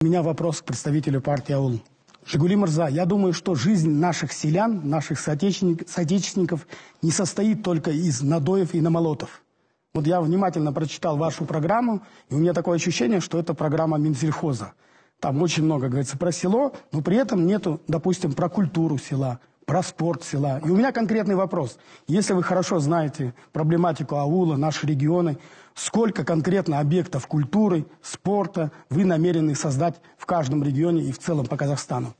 У меня вопрос к представителю партии «Аул». Жигули мырза, я думаю, что жизнь наших селян, наших соотечественников не состоит только из надоев и намолотов. Вот я внимательно прочитал вашу программу, и у меня такое ощущение, что это программа Минсельхоза. Там очень много говорится про село, но при этом нету, допустим, про культуру села, про спорт села. И у меня конкретный вопрос. Если вы хорошо знаете проблематику аула, наши регионы, сколько конкретно объектов культуры, спорта вы намерены создать в каждом регионе и в целом по Казахстану?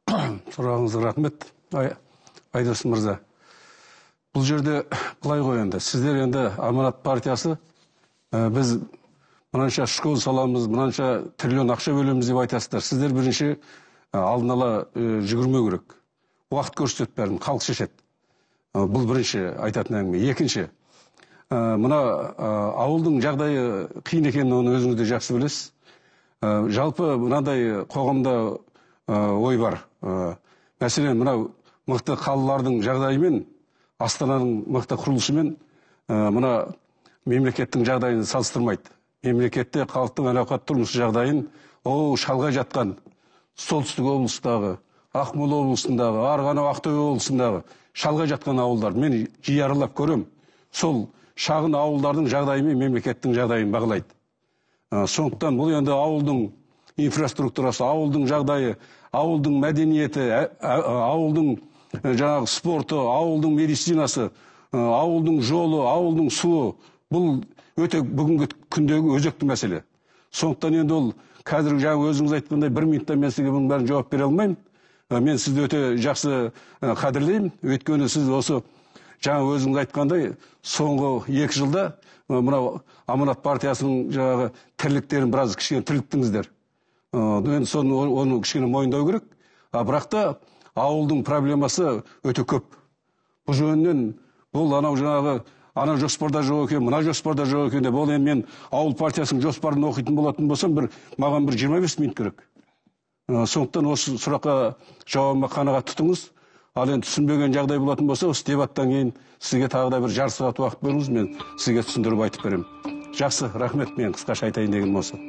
Сұрағыңызға рахмет, Айдос мырза. Бұл жерде былай ғой енді, сіздер енді Аманат партиясы, біз мынанша школ саламыз, мынанша триллион ақша бөлеміз деп айтасыздар. Сіздер бірінші алдын ала жүгірмеу керек. Уақыт көрсетеді бәрін, халық шешеді. Бұл бірінші айтатын әңгіме. Екінші, мына ауылдың жағдайы қиын екенін оны өзіңіз де жақсы білесіз. Жалпы мынандай қоғамда ой бар. Мәселен, мынау мықты қалалардың жағдайымен, Астананың мықты құрылысымен мына мемлекеттің жағдайын салыстырмайды. Мемлекетте халықтың әл-ауқат тұрмыс жағдайын шалғай жатқан солтүстік облыстағы, Ақмола облысындағы, ары анау Ақтөбе облысындағы шалғай жатқан ауылдар, мен жиі аралап көрем, сол шағын ауылдардың жағдайымен мемлекеттің жағдайын бағалайды. Сондықтан бұл енді ауылдың инфраструктурасы, ауылдың жағдайы, ауылдың мәдениеті, ауылдың жаңағы спорты, ауылдың медицинасы, ауылдың жолы, ауылдың суы, бұл өте бүгінгі күндегі өзекті мәселе. Сондықтан енді ол қазір жаңа өзіңіз айтқандай бір минутта мен сізге бұның бәрін жауап бере алмаймын. Мен сізді өте жақсы қадірлеймін, өйткені сіз осы жаңа өзіңіз айтқандай соңғы 2 жылда мынау Аманат партиясының жаңағы тірліктерін біраз кішкене тірілттіңіздер. Енді соны оны кішкене мойындау керек. Бірақ та ауылдың проблемасы өте көп. Бұл жөнінен бұл анау жаңағы ана жоспарда жоқ екен, мына жоспарда жоқ екен деп, ол енді мен ауыл партиясының жоспарын оқитын болатын болсам, маған бір 25 минут керек. Сондықтан осы сұраққа жауабыма қанағат тұтыңыз. Ал енді түсінбеген жағдай болатын болса, осы дебаттан кейін сізге тағы да бір жарты сағат уақыт бөліңіз, мен сізге түсіндіріп айтып беремін. Жақсы, рахмет, мен қысқаша айтайын дегенім осы.